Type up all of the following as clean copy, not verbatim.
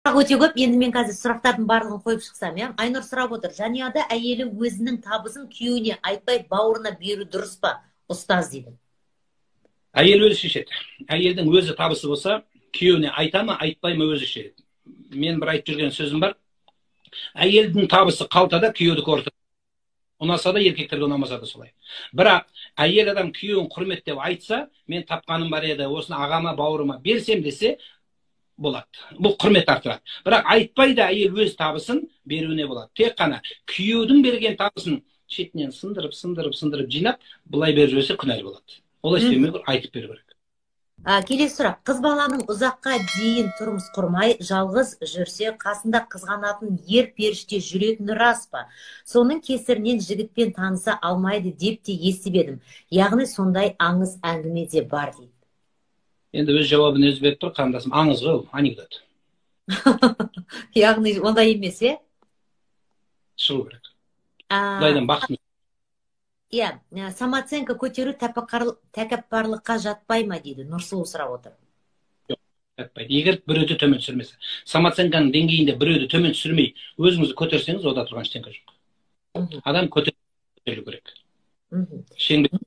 Өте көп. Енді мен қазір сұрақтардың барлығын қойып шықсам, иә. Айнұр сұрап отыр: жанұяда әйелі өзінің табысын күйеуіне айтпай, бауырына беру дұрыс па, ұстаз, дейді. Әйел өзі шешеді. Әйелдің өзі табысы болса, күйеуіне айта ма, айтпай ма, өзі шешеді. Мен бір айтып жүрген сөзім бар: әйелдің табысы қалтада, күйеудікі ортада. Ұнаса да еркектерге, ұнамаса да солай. Бірақ әйел адам күйеуін құрметтеп айтса, мен тапқаным бар еді, осыны ағама, бауырыма берсем десе болады, бұл құрмет арттырады. Бірақ айтпай да әйел өз табысын беруіне болады. Тек қана күйеудің берген табысын шетінен сындырып, сындырып, сындырып жинап, былай беріп жіберсе, күнәлі болады. Олай істемеу керек, айтып беру керек. Келесі сұрақ: қыз баланың ұзаққа дейін тұрмыс құрмай, жалғыз жүрсе, қасында қызғанатын ер періште жүретіні рас па? Соның кесірінен жігітпен таныса алмайды деп те естіп едім, яғни сондай аңыз әңгіме де бар дейді. Енді өз жауабын өзі беріп тұр қарындасым. Аңыз ғой ол, анекдот. Яғни ондай емес, иә? Шығу керек құдайдан бақытын. Иә, самооценка көтеру тәкаппарлыққа жатпай ма, дейді. Нұрсұлу сұрап отыр. Жатпайды, егер біреуді төмен түсірмесе. Самооценканың деңгейінде біреуді төмен түсірмей, өзіңізді көтерсеңіз, онда тұрған ештеңе жоқ. Адам көтерілу керек. Шеңбер.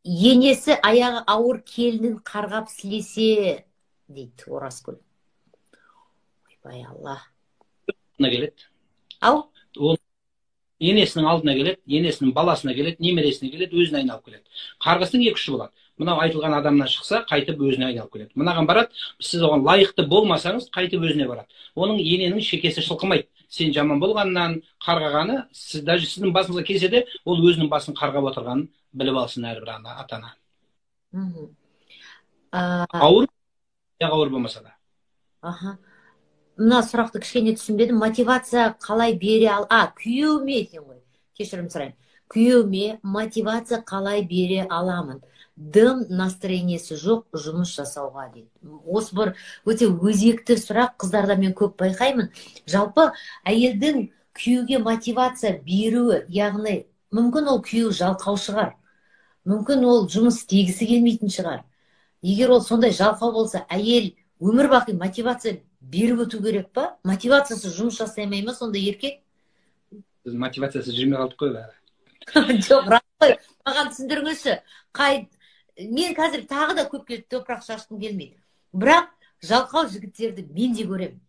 Енесі аяғы ауыр келінін қарғап сілесе дейді Оразгүл. Ойбай, Алла. Келеді. Ау. Ол енесінің алдына келеді, енесінің баласына келеді, немересіне келеді, өзіне айналып келеді. Қарғыстың екі ұшы болады. Мынау айтылған адамнан шықса, қайтып өзіне айналып келеді. Мынаған барады, сіз оған лайықты болмасаңыз, қайтып өзіне барады. Оның, ененің шекесі шылқымайды сен жаман болғаннан қарғағаны. Сіз даже сіздің басыңызға келсе де, ол өзінің басын қарғап отырғанын біліп алсын әрбір ана, ата ана. Ауыр, ауыр болмаса да. Аха, мына сұрақты кішкене түсінбедім: мотивация қалай бере ал, а, күйеуіме екен ғой, кешірім сұраймын. Күйеуіме мотивация қалай бере аламын, дым настроениесі жоқ жұмыс жасауға, дейді. Осы бір өте өзекті сұрақ. Қыздарда мен көп байқаймын. Жалпы әйелдің күйеуге мотивация беруі, яғни мүмкін, ол күйеу жалқау шығар, мүмкін, ол жұмыс істегісі келмейтін шығар. Егер ол сондай жалқау болса, әйел өмір бақи мотивация беріп өту керек па? Мотивациясыз жұмыс жасай алмай ма сонда еркек? Біз мотивациясыз жүрмей қалдық қой бәрі. Жоқ, рас қой. Маған түсіндіріңізші. Қай, мен қазір тағы да көпке топырақ шашқым келмейді, бірақ жалқау жігіттерді мен де көремін,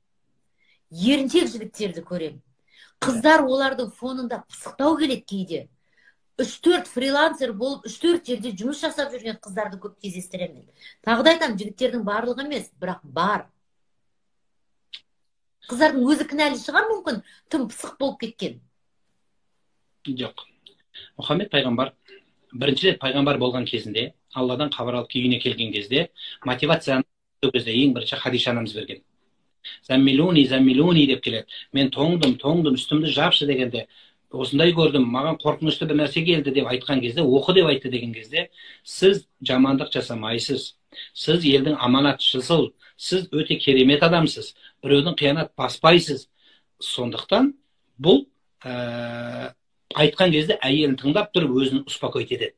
еріншек жігіттерді көремін. Қыздар олардың фонында пысықтау келеді. Кейде үш төрт фрилансер болып, үш төрт жерде жұмыс жасап жүрген қыздарды көп кездестіремін мен. Тағы да айтамын, жігіттердің барлығы емес, бірақ бар. Қыздардың өзі кінәлі шығар мүмкін, тым пысық болып кеткен. Жоқ, Мұхаммед пайғамбар бірінші рет пайғамбар болған кезінде, Алладан хабар алып үйіне келген кезде, мотивацияны сол кезде ең бірінші Хадиша анамыз берген. «Заммилуни, заммилуни» деп келеді. Мен тоңдым, тоңдым, үстімді жапшы дегенде, осындай көрдім, маған қорқынышты бір нәрсе келді деп айтқан кезде, оқы деп айтты деген кезде, сіз жамандық жасамайсыз, сіз елдің аманатшысы, сіз өте керемет адамсыз, біреудің қиянат баспайсыз. Сондықтан бұл айтқан кезде әйелін тыңдап тұрып, өзін успокоить етеді.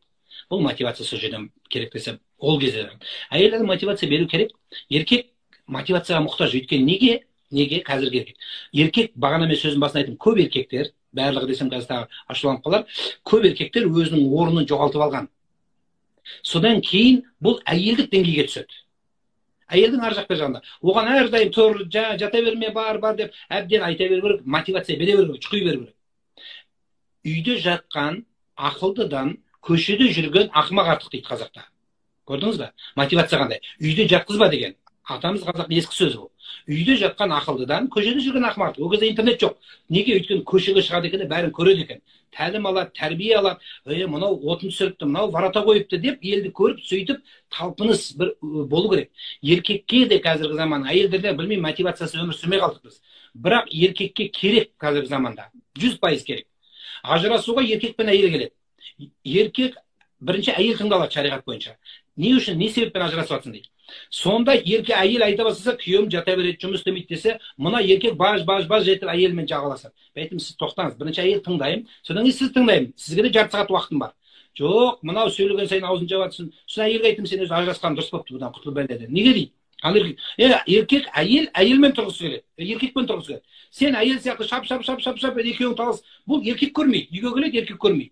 Бұл мотивация сол жерден керек десе, ол кезде әйел мотивация беру керек. Еркек мотивацияға мұқтаж. Өйткені неге қазіргі еркек, бағана мен сөздің басында айттым, көп еркектер, барлығы десем, қазір тағы ашуланып қалар, көп еркектер өзінің орнын жоғалтып алған. Содан кейін бұл әйелдік деңгейге түседі. Әйелдің ар жақ бер жағында оған әрдайым тұр, жата берме, бар, бар деп әбден айта беру керек, мотивация бере беру керек, шұқи беру керек. Үйде жатқан ақылдыдан көшеде жүрген ақымақ артық дейді қазақта. Көрдіңіз ба, мотивация қандай? Үйде жатқызба деген атамыз қазақтың ескі сөзі бұл. Үйде жатқан ақылдыдан көшеде жүрген ақымақ артық. Ол кезде интернет жоқ. Неге? Өйткені көшеге шығады екен де, бәрін көреді екен, тәлім алады, тәрбие алады. Е, мынау отын түсіріпті, мынау ворота қойыпты деп елді көріп, сөйтіп талпыныс бір болу керек еркекке де. Қазіргі заман әйелдерде, білмеймін, мотивациясыз өмір сүрмей қалдық біз, бірақ еркекке керек, қазіргі заманда 100% керек. Ажырасуға еркек пен әйел келеді. Еркек бірінші, әйел тыңдалады шариғат бойынша. Не үшін, не себеппен ажырасып жатсың дейді. Сонда еркек, әйел айта бастаса, күйеуім жата береді, жұмыс істемейді десе, мына еркек баж баж баж етіп әйелімен жағаласады. Мен айттым: сіз тоқтаңыз, бірінші әйел тыңдаймын, содан кейін сіз тыңдаймын, сізге де жарты сағат уақытым бар. Жоқ, мынау сөйлеген сайын аузын жабады. Сосын әйелге айттым: сен өзі ажырасқан дұрыс болыпты, бұдан құтылып деді. Неге дейді. Ал еркек әйел әйелмен тұрғысы келеді, еркекпен тұрғысы келеді. Сен әйел сияқты шап шап шап шап шап екеуің талас. Бұл еркек көрмейді, үйге келеді, еркек көрмейді.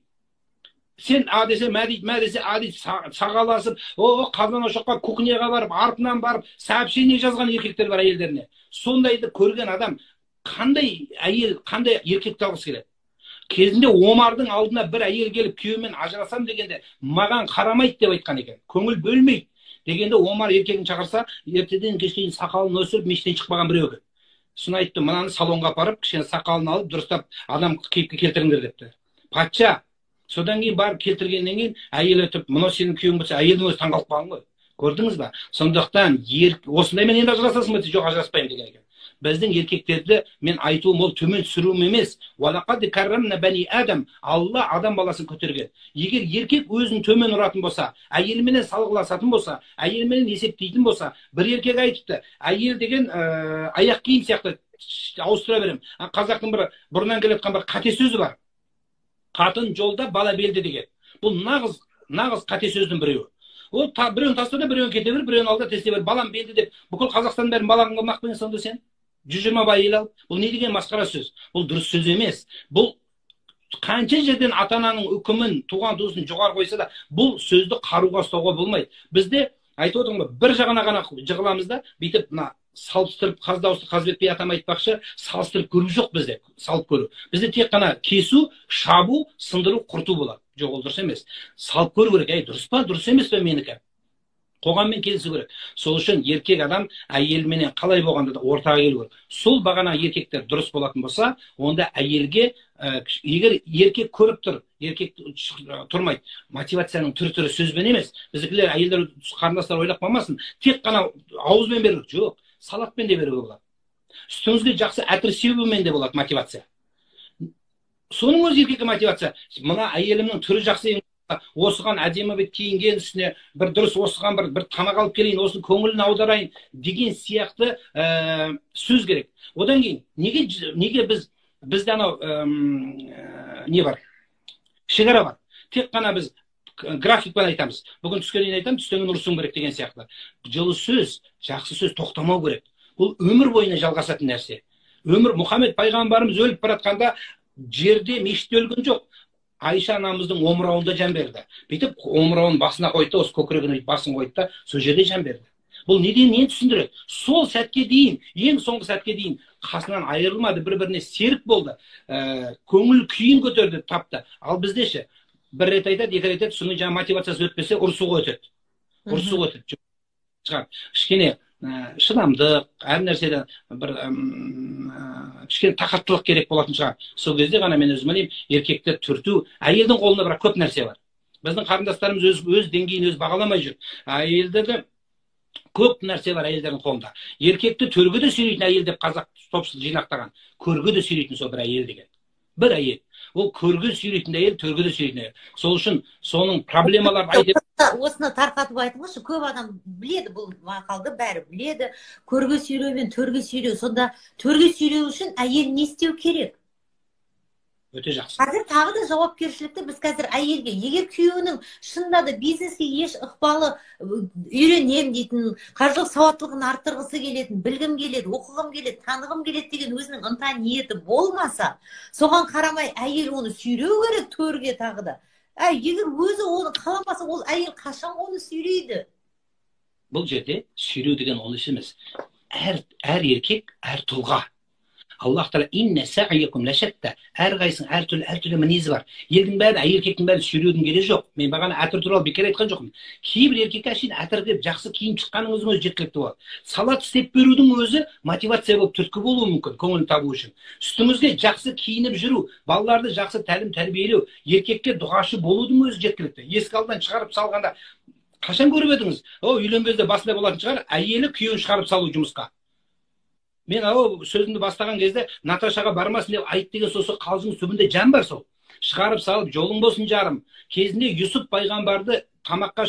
Сен а десе мә дейді, мә десе а дейді, сағаласып, о қазан ошаққа, кухняға барып, артынан барып, сообщение жазған еркектер бар әйелдеріне. Сондайды көрген адам қандай әйел, қандай еркекті алғысы келеді? Кезінде Омардың алдына бір әйел келіп, күйеуімен ажырасам дегенде, маған қарамайды деп айтқан екен, көңіл бөлмейді дегенде Омар еркегін шақырса, ертеден кешке дейін сақалын өсіріп, мешіттен шықпаған біреу екен. Соны айтты, мынаны салонға апарып, кішкене сақалын алып, дұрыстап адам кейіпке келтіріңдер депті. Патша содан кейін барып келтіргеннен кейін әйел өтіп, мынау сенің күйеуің болса, әйелдің өзі таңқалып қалған ғой. Көрдіңіз ба? Сондықтан осындаймен енді ажырасасың ба десе, жоқ, ажыраспаймын деген екен. Біздің еркектерді мен айтуым ол төмен түсіруім емес. Уалақад каррамна бани адам, Алла адам баласын көтерген. Егер еркек өзін төмен ұратын болса, әйеліменен салғыласатын болса, әйеліменен есептейтін болса, бір еркек айтыпты, әйел деген аяқ киім сияқты ауыстыра беремін. Қазақтың бір бұрыннан келе жатқан бір қате сөзі бар. Қатын жолда, бала белде деген. Бұл нағыз қате сөздің біреуі. Ол біреуін таста да, біреуін кете бер, біреуін алда тесте бер, балам белде деп бүкіл Қазақстанның бәрін балаң қылмақ пен сонда сен 120 әйел алып, бұл не деген масқара сөз? Бұл дұрыс сөз емес. Бұл қанша жерден ата-ананың үкімін, туған туысын жоғары қойса да, бұл сөзді қаруға ұстауға болмайды. Бізде айтып отырмын ғой, бір жағына ғана жығыламыз да, бүйтіп мына салыстырып, қаз дауысты Қазыбек би атам айтпақшы, салыстырып көру жоқ бізде, салып көру. Бізде тек қана кесу, шабу, сындыру, құрту болады. Жоқ, ол дұрыс емес. Салып көру керек. Әй, дұрыс па, дұрыс емес пе менікі? Қоғаммен келісу керек. Сол үшін еркек адам әйелменен қалай болғанда да ортаға келу керек. Сол бағана еркектер дұрыс болатын болса, онда әйелге, егер еркек көріп тұр, еркек тұрмайды. Мотивацияның түр-түрі сөзбен емес. Біздікілер әйелдер, қарындастар ойлап қалмасын, тек қана ауызбен беру. Жоқ, салатпен де беруге болады. Үстіңізге жақсы әтір себумен де болады мотивация. Соның өзі еркекке мотивация. Мына әйелімнің түрі жақсы, осыған әдемі бет киінген, үстіне бір дұрыс, осыған бір тамақ алып келейін, осының көңілін аударайын деген сияқты сөз керек. Одан кейін неге бізде анау не бар? Шекара бар. Тек қана біз графикпен айтамыз. Бүгін түске дейін айтамын, түстен кейін ұрысуым керек деген сияқты. Жылы сөз, жақсы сөз тоқтамау керек. Бұл өмір бойына жалғасатын нәрсе. Өмір Мұхаммед пайғамбарымыз өліп бара жатқанда жерде мешітте өлген жоқ. Айша анамыздың омырауында жан берді. Бүйтіп омырауын басына қойды, осы көкірегіне басын қойды да, сол жерде жан берді. Бұл неден нені түсіндіреді? Сол сәтке дейін, ең соңғы сәтке дейін қасынан айырылмады, бір-біріне серік болды, көңіл күйін көтерді, тапты. Ал бізде ше, бір рет айтады, екі рет айтады, соның жаңа мотивациясы өтпесе, ұрысуға өтеді. Ұрысуға өтеді. Шығар. Кішкене шыдамдық, әр нәрседен бір кішкене тақаттылық керек болатын шығар. Сол кезде ғана мен өзім ойлаймын, еркекті түрту, әйелдің қолында бірақ көп нәрсе бар. Біздің қарындастарымыз өз деңгейін өз бағаламай жүр. Әйелдерде көп нәрсе бар әйелдердің қолында. Еркекті төрге де сүйрейтін әйел деп қазақ топшыл жинақтаған. Көрге де сүйрейтін сол бір әйел деген. Бір әйел. Ол көрге сүйрейтін әйел, төрге де сүйрейтін әйел. Сол үшін соның проблемаларын айтып осыны тарқатып айтыңызшы, көп адам біледі бұл мақалды, бәрі біледі. Көрге сүйреу мен төрге сүйреу. Сонда төрге сүйреу үшін әйел не істеу керек? Өте жақсы. Қазір тағы да жауапкершілікті біз қазір әйелге, егер күйеуінің шынында да бизнеске еш ықпалы үйренем дейтін, қаржылық сауаттылығын арттырғысы келетін, білгім келеді, оқығым келеді, танығым келеді деген өзінің ынта ниеті болмаса, соған қарамай әйел оны сүйреу керек төрге тағы да. Егер өзі оны қаламаса, ол әйел қашан оны сүйрейді? Бұл жерде сүйреу деген ол іс емес. Әр еркек, әр тұлға. Аллах тағала инна са'якум лашатта. Әрқайсының әртүрлі мінезі бар. Елдің бәрі, еркектің бәрі сүйреудің керегі жоқ. Мен бағана әтір туралы бекер айтқан жоқпын. Кейбір еркекке әшейін әтір деп жақсы киім шыққанның өзі жеткілікті болады. Салат істеп берудің өзі мотивация болып түрткі болуы мүмкін, көңілін табу үшін. Үстіңізге жақсы киініп жүру, балаларды жақсы тәлім тәрбиелеу, еркекке дұғашы болудың өзі жеткілікті. Есік алдынан шығарып салғанда қашан көріп едіңіз? О, үйленген кезде басында болатын шығар, әйелі күйеуін шығарып салу жұмысқа. Мен ау сөзімді бастаған кезде Наташаға бармасын деп айт деген сосы қалжың түбінде жан бар сол. Шығарып салып, жолың болсын жарым. Кезінде Юсуп пайғамбарды тамаққа,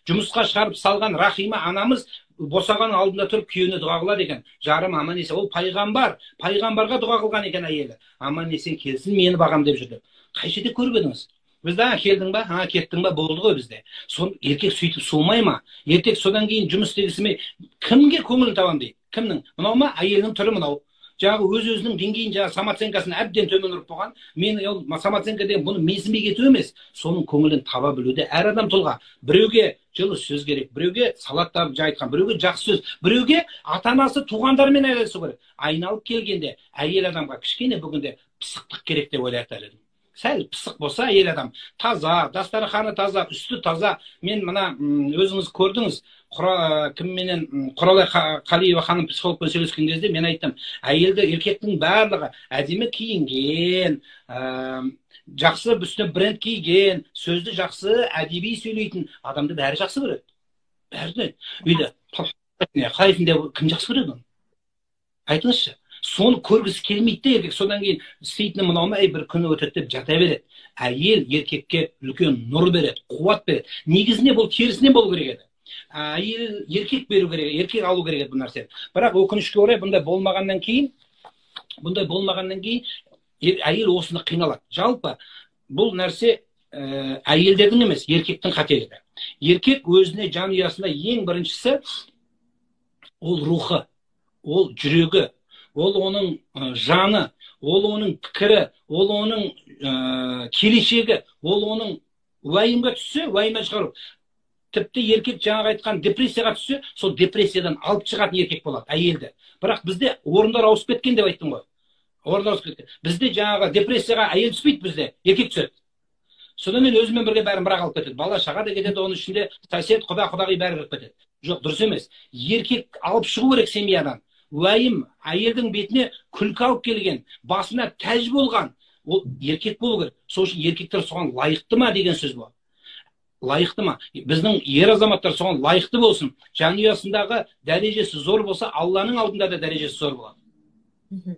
жұмысқа шығарып салған Рахима анамыз босағаның алдында тұрып күйеуіне дұға қылады екен. Жарым аман есен. Ол пайғамбар, пайғамбарға дұға қылған екен әйелі. Аман есен келсін мені бағам деп жүрді. Қай жерде көріп едіңіз? Бізде а келдің ба, а кеттің ба, болды ғой бізде. Сон еркек сөйтіп суымай ма? Еркек содан кейін жұмыс істегісі ме? Кімге көңілін табамын дейді? Кімнің? Мынау ма? Әйелінің түрі мынау. Жаңағы өз өзінің деңгейін, жаңағы самооценкасын әбден төмен ұрып қойған. Мен ол самооценка деген бұны менсінбей кету емес, соның көңілін таба білуде әр адам тұлға. Біреуге жылы сөз керек, біреуге салаттар жай айтқан, біреуге жақсы сөз, біреуге ата анасы туғандарымен айналысу керек. Айналып келгенде әйел адамға кішкене бүгінде пысықтық керек деп ойлайтар едім. Сәл пысық болса әйел адам, таза, дастарханы таза, үсті таза. Мен мына өзіңіз көрдіңіз, кімменен Құралай Қалиева ханым психологпен сөйлескен кезде мен айттым, әйелді еркектің барлығы әдемі киінген, жақсы үстіне бренд киген, сөзді жақсы әдеби сөйлейтін адамды бәрі жақсы көреді. Бәрі де үйде қалайсың деп кім жақсы көреді оны? Айтыңызшы. Соны көргісі келмейді де еркек. Содан кейін істейтіні мынау ма, әй бір күні өтеді деп жата береді. Әйел еркекке үлкен нұр береді, қуат береді. Негізінде бұл терісінен болу керек еді. Әйел еркек беру керек, еркек алу керек еді бұл нәрсені. Бірақ өкінішке орай бұндай болмағаннан кейін, әйел осыны қиналады. Жалпы бұл нәрсе әйелдердің емес, еркектің қателігі. Еркек өзіне жанұясында ең біріншісі ол рухы, ол жүрегі, ол оның жаны, ол оның пікірі, ол оның келешегі, ол оның уайымға түссе, уайымнан шығару. Тіпті еркек жаңағы айтқан депрессияға түссе, сол депрессиядан алып шығатын еркек болады, әйелді. Бірақ бізде орындар ауысып кеткен деп айттым ғой. Орындар ауысып кеткен. Бізде жаңағы депрессияға әйел түспейді, бізде еркек түседі. Содан кейін өзімен бірге бәрін бірақ алып кетеді. Бала шаға да кетеді, оның ішінде сосед, құда, құдағи бәрі кіріп кетеді. Жоқ, дұрыс емес. Еркек алып шығу керек семьядан. Уайым, әйелдің бетіне күлкі алып келген, басына тәж болған, ол еркек болу керек. Сол үшін еркектер соған лайықты ма деген сөз болады. Лайықты ма? Біздің ер азаматтар соған лайықты болсын. Жанұясындағы дәрежесі зор болса, Алланың алдында да дәрежесі зор болады.